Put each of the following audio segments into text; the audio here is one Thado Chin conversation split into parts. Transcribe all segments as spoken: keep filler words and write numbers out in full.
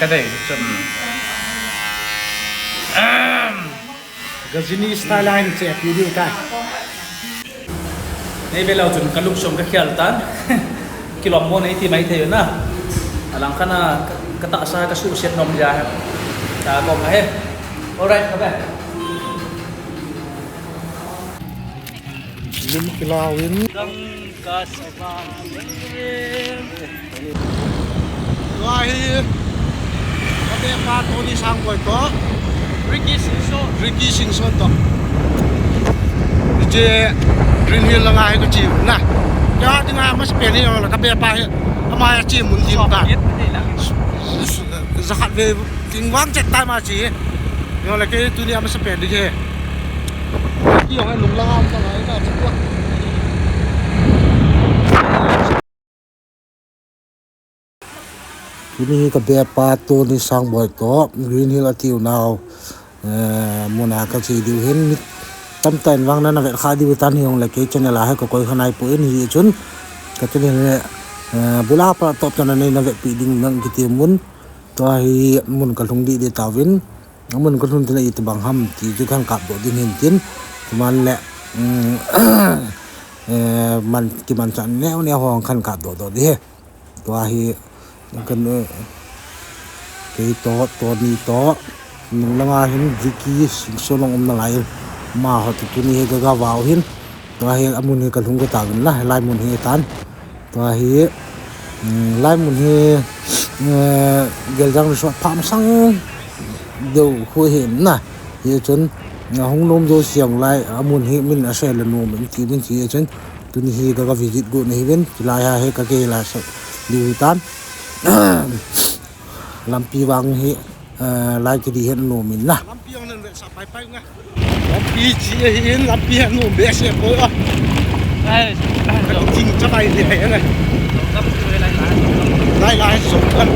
Ka dei chun. Gajini style line che video ta. Nei ve lou chun ka look song ka khial tan. Kilom mo nei ti mai thei na. Alang kana ka tahsa ka suhset nom ja he. Ta ko ka he. Alright, ka be. Lim kilauvin. Dang ka se ba. Tua hi, ka bepa Tony Sangboi toh. Ricky Singson. Ricky Singson toh. Hiche Green Hill langa hi ka che u na. Kei a dinga masapen hi, ka bepa hi. Ama a che mun dim ta. Jakhat ve. Tingvang chet tai ma chi. Jongle kei tuni a masapen ding hi. Kei jong nung langa um ta ngai na chi tua. Tuni hi ka bepa Tony Sangboi toh Green Hill a tiu nau. Eh, muna ka che diu hin mi tamtah in vang na na vet kha diu tan hi jongle kei channel a hi ka koi kha nai poi, hijeh chun ka channel hi, eh, bula pa top tan a nei na vetpi ding nang kiti mun. Tua hi mun ka lhung dih dih tauvin, amun ka lhun tina itobang ham ti chu kahin kapdoh ding hin tin, tuman le, um, eh, man, kimanchah neo neo ho kahin kapdoh doh ding hi. Tua hi, kan, eh, kei toh, Tony toh, nung langa hin Vicky Singson jong um nalai in, amaho toh tuni hi ka ga vau hin, tua hi amun hi ka lhung ka tauvin la, hilai mun hi tan. Tua hi, um, lai mun hi, eh, Geljang Resort pha masang deu khu hi na. Hichun, ahung nom jouse jong lai, amun hi min asei le nom in ti min ti hichun, tuni hi ka, ka visit got na hiuvin, chulai a hi ka kei la sa diu hi tan. Lampi vang hi, eh, lai kidi hin nom in na. Lampi jong nan ve sa pai pai nga. Lampi chi ahin, lampi hi nom behseh poi a. Ai, thing chabai le hi na. Lai lai jong kan.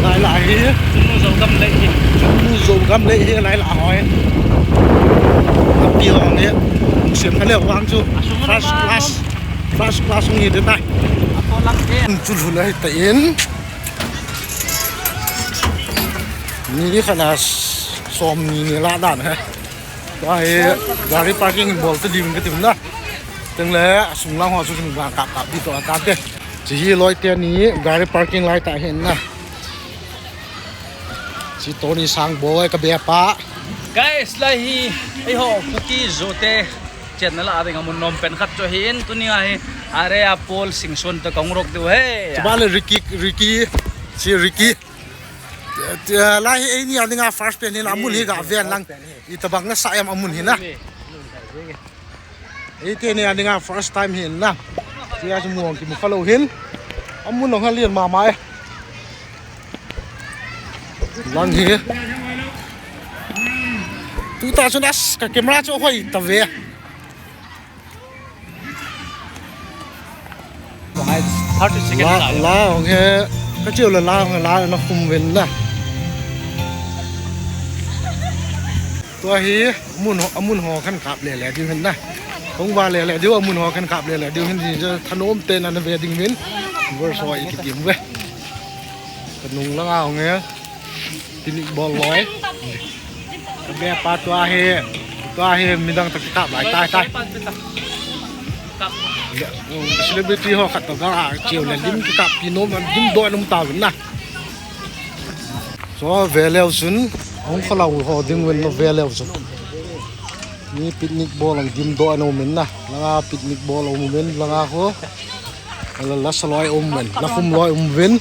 Lai lai hi. Chunu Zogam le hi. Chunu Zogam le hi lai lai hoi. Lampi hong le. Siam kha le vang chu. First class. First class hung hi te tai. Chu lhun ahi ta in. Ni khat a som ni ni la dan he. Tua hi gari parking bol te ding ka ti na. Tengle asung lang ho chu sung lang kap kap di to ata te. Chi hi loi te ni gari parking lai ta hin na. Chi Tony Sangboi ka bepa. Guys, lai hi, eiho, Kuki Zo te. Chenna la ding amun nom pen khat chu ahin, tuni a hi, are a Paul Singson toh kahung rok diu he. Chubale Ricky, Ricky, chi Ricky. Tia, lai hi eini a dinga first pen hin amun hi ga ven lang. Itobang na sa em amun hi na. Eite ni a dinga first time hin na. Tia chu muang kimu kha lou hin. Amun long ha lian mama e. Lang hi. Tuta chun as ka camera chu hoi ta ve. Thirty second la, la hong he, ka chiu la, la hong he, la na khum ven na. Tua hi, amun ho, amun ho kahin kap le le diu hin na. Hung va le le diu, amun ho kahin kap le le diu hin, ji thanom te na na ve ding hin. Verse ho i kitim ve. Ka nung langa hong he. Picnic bol loi. Ka bepa tua hi, tua hi midang toh kikap lai tai tai. Celebrity ho khat toh ga chiu le lim kikap pi nom, lim doh nom tauvin na. Chu ve leu chun, hung kholou ho ding uvin ve leu chun. Mi picnic bol ang dim doh nom in na. Langa picnic bol um uvin, langa ho. La, la sa loi um uvin, la khum loi um uvin.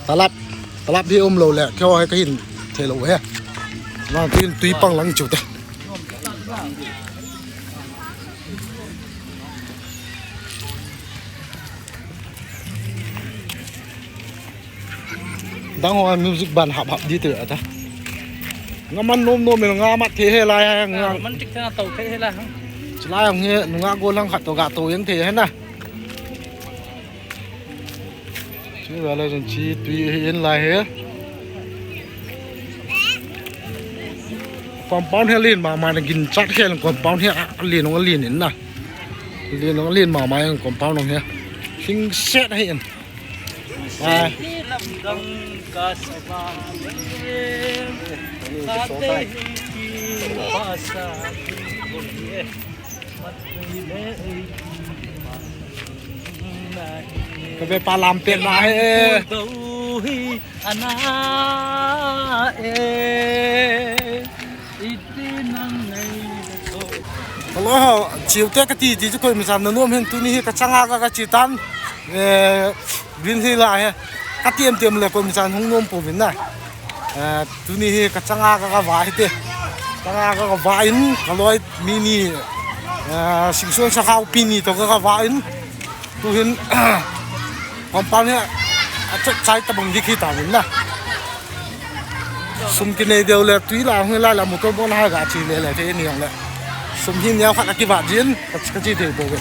Talap, talap hi um lou le, keiho hi kahin thei lou he. Vang tin tui pang lang chu te. Dang ho music ban hap hap di te ata. Nga man nom nom nga mat the he lai ha nga. Man tik thena to the he lai ha. Chulai ang he nunga go lang khat toh ga to yang the he na. Chi va la jong chi tui hi in lai he. Compound hi alen mama na, ginchat hi alen compound hi alen ong alen in na. Alen ong alen mama in compound ong hi. Hing set hi in. Ah. Ka ve pa lam pen na he. Ana e, iti nang nei ko. Hello, chiu te kati ti chu koima chan na nom hin, tuni hi ka changa ka, ka chi tan. Eh, Green Hill a he. Ka tiam tiam le koima chan hung nom pouvin na. Eh, tuni hi ka changa ka, ka va hi te. Changa ka, ka va in, ka loi mi ni, eh, Singsuan Sakhao pi ni to ka, ka va in. Tuhin, compound hi, a chot chai tabang dik hi ta min na. Sum kinei deu le tui la hung la la motor bon ha ga chi le le te ni le. Sum hi neo khat a kiva jin, ka, ka chi thei bou ve.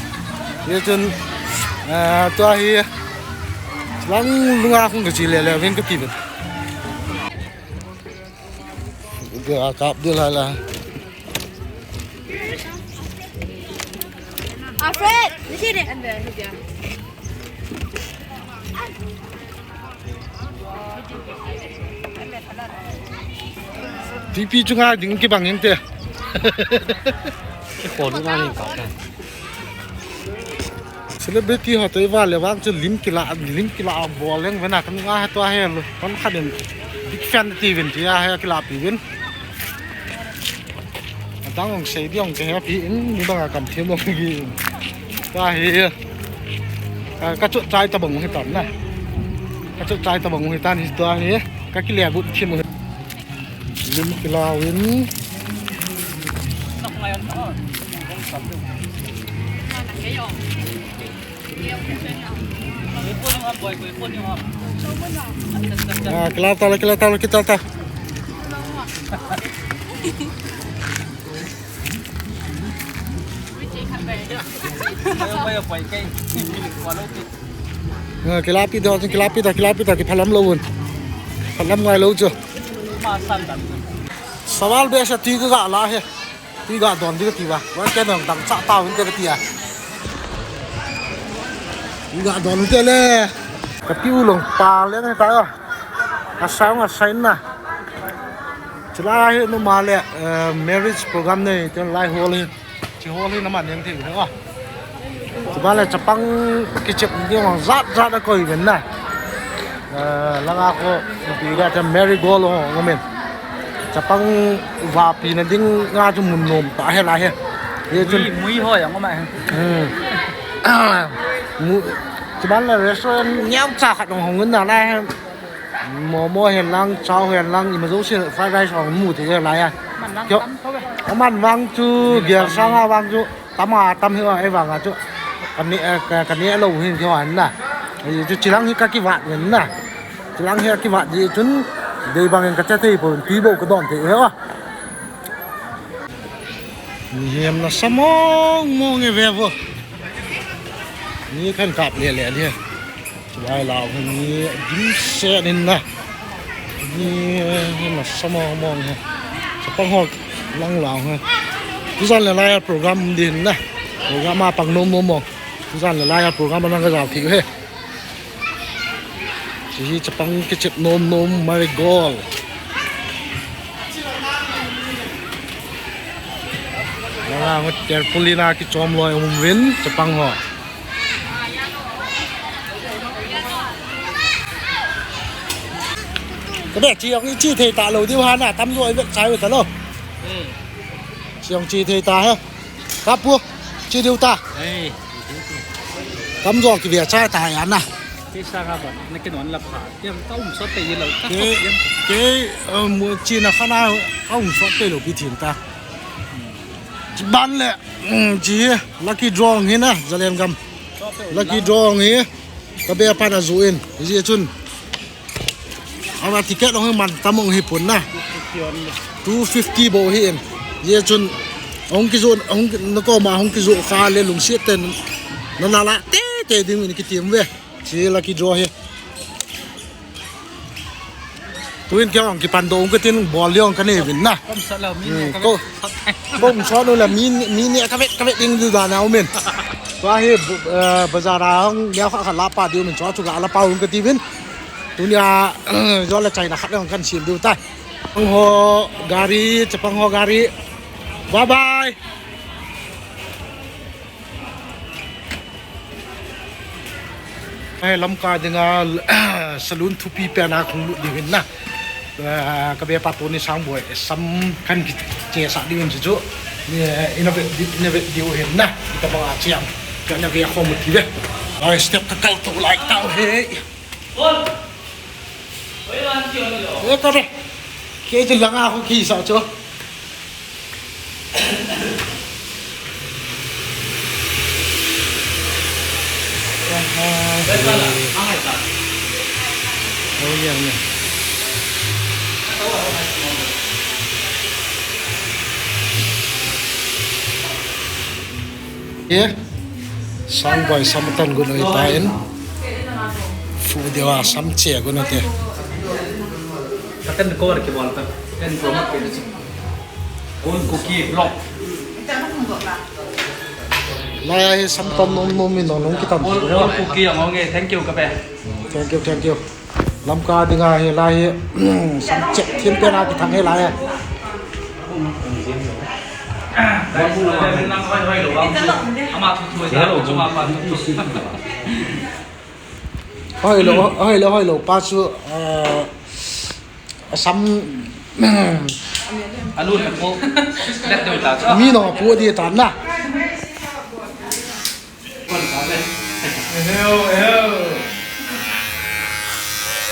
Ye chun, eh, tua hi, lang lunga hung ka chi le le, vin ka ki ve. Ga kap de la la. Alfred, ni sini. T V chunga ding kibang inte. Ki khon nga ni ka. Celebrity ho toh i va le vang chu lim kila, lim kila bol leng vena kan nga ha tua he lo. Kon khat in big fan ti vin ti a he kila pi vin. Adang ong sei di ong ke he pi in ni bang a kam thim ong gi. Tua hi, ka, ka chut chai tabang hi tan na. Ka chut chai tabang hi tan hi tua hi. Ka kile but thim hi. Lim kilau in. Ah, kilau ta, kilau ta, kilau ta. Ah, kilapi ta, kilapi ta, kilapi ta, kiphalam lou un. Phalam ngai lou chu. Sawal be sa ti ga la he. Ti ga don di ti ba. Wa ke nang dang cha ta un te ti a. Ti ga don te le. Ka piu long pa le ne ta. A sang a sain na. Chila hi nu ma le, eh, marriage program nei te lai hol hi. Chi hol hi na man yang thei he a. Chuban le chapang kichep ding jat jat a koi ven na. Eh, langa ko bi ga te marigold ho ngomin. Chapang va pi na ding nga chu mun nom ta he la he. Ye chun mui, mui ho yang ma he. Hmm. Mu, chuban le restaurant nyau cha khat hong hong na la he. Momo hen lang, chow hen lang, ima jouse fried rice hong mu thei lai a. Man lang kio tam tho ve. Aman vang chu, gel sang a vang chu, tam a tam hi a, ei vang a chu. Ka ne, eh, ka, ka ne lou hin kio an na. Ei chu chilang hi ka kivat ngen na. Chilang hi ka kivat ji chun, dei bang in ka che thei pon, tui bou ka don thei he a. Ni hem na sa mong mong e ve vo. Ni kan kap le le le. Chulai lau hi ni dim se nin na. Ni na sa mong mong he. Chapang ho lang lau he. Tuzan le lai a program din na. Program a pang nom nom mong. Tuzan le lai a program a nang ka jao thei he. Hiche hi chapang kichep nom nom marigold. Langa ngot carefully na kichom loi um vin chapang ho. Ka bek chi ong i chi thei ta lou diu ha na, tam jo i bek chai ta lou. Hmm. Chi ong chi thei ta he. Ka pu, chi diu ta. Hey. Tam jo ki bek chai ta ya na. Kei sanga ba, na kinon la pha. Tiam ka um sot te lou, ka ke, sot tiam. Ke, um, chi na khana, ka um sot te lou pi thin ta. Ban le, um, chi lucky draw hi na, Zalengam. Lucky draw hi, ka be pa na zu in, ji chun. Ama ticket ong hi man tam ong hi pun na. Two fifty bou hi in. Ji chun, ong kizu, ong ki, na koma ong kizu kha le lungset ten, na la la, te, te ding in kitiam ve. Chi lucky draw hi. Tuin kei hung kipan doh ung katin bol jong kanei uvin na. Kom sot lou, mi Hmm, ne ka ko, vet. Kom sot lou la mi, mi ne ka vet, ka vet ding diu dan a um in. Tua hi, eh, bazar a hung neo khat khat la pa diu min chua chu ga la pa ung kati uvin. Tunia, jo le chaina khat jong kan sim diu tai. Chapang ho gari, chapang ho gari. Bye bye. Hei, Lamka dinga, saloon thupi pen a kahung lut diu hin na. Eh, ka bepa Tony Sangboi, sam kan kichesah diu hin chu chu. Ni, eh, ina vet di-, ina vet diu hin na. Itabang a chiam. Ka na ve khom ti ve. Ai, step ka kal to lai tau he. Eh, ka ve. Kei chu langa khu kisa chu. Eh, Sangboi sam tan gun oi ta in. Fu deu a sam che gun ate. Katan ko ke bol ta. Kan promote ke. Old Kuki vlog. Lai a hi sam tan nom nom in nong nong kitam. Old, old Kuki ang ong e. Thank you ka pe. Thank you, thank you. Lamka dinga hi lai hi, sam chet thim pen a kithang hi lai hi. Ama thu thu ta, ama pa thu thu. Hoi lo, hoi lo, hoi lo, pa chu, eh, sam, Alu na po. Let do ta chu. Mi nong pu di ta na. Eheu, eheu.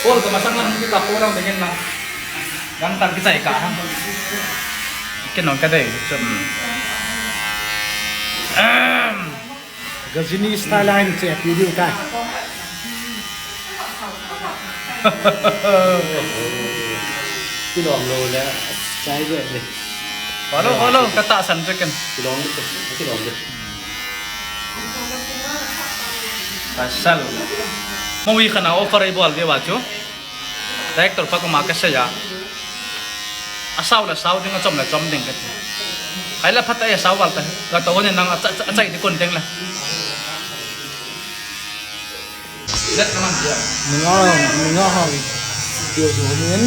Paul, ka masang lang kita po lang dengan lang. Yang tak kita ka ha. Ken nong ka dei. Ahem. Gazini style line che video ta. Kilom lo le, chai jo le. Hello, hello, kata san je ken. Kilom le, kilom le. Pasal. Movie khana offer ei bol de wa chu. Director pa koma kasei a. Asao le sao ding, achom le chom ding kati. Kai la phat a asao val ta. Ka to ni nang a cha, cha, achai di kon ding la. Let naman dia. Ninga, ninga ha. Dio dio nin.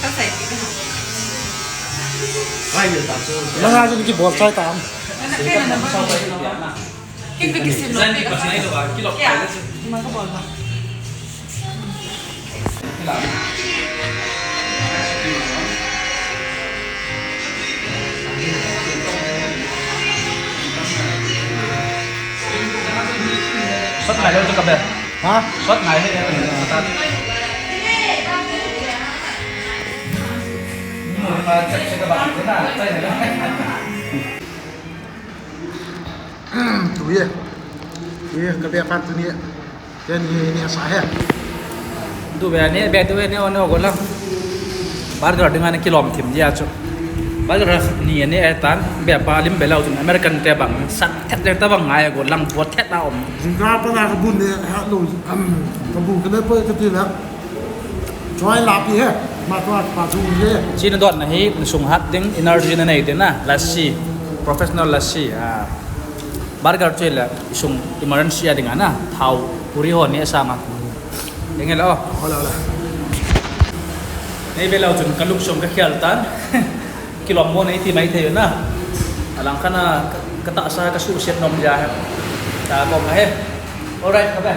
Ka sai ki. Kai dia ta chu. Nanga jin ki bol chai tam. Ken ka kisim lo, ken ka kisim lo. Kya? Ima ka bol ba. Sot nai lo chu ka be. Ha? Sot nai he. Tu ye. Tu ye, ka be pan tu ni. Ken ni, ni sa he. Tu be ni, be tu be ni, o ni o go lang. Burger ding ani kilom thim dia chu. Burger ni ni e tan, be pa lim be lau chu American te bang. San thet le ta bang ngai go lang po thet na om. Jingkah pa na ka bun ni, ha lo, am, ka bun ka be po ka ti la. Choi lapi he, ma tua pa chu ye. Chi na dot na hi, na sung hat ding, energy na nei ding na, lassi, professional lassi, ah. Burger chu le, i sung emergency a ding a na, thao, puri ho ni sa ma. Eng e lo. Hola, hola. Nei be lo chun ka lung sung ka khial tan. Kilom mo nei ti mai thei na. Alang khana ka, ka tahsa ka suhset nom ja he. Ta ko ka he. Alright, ka be.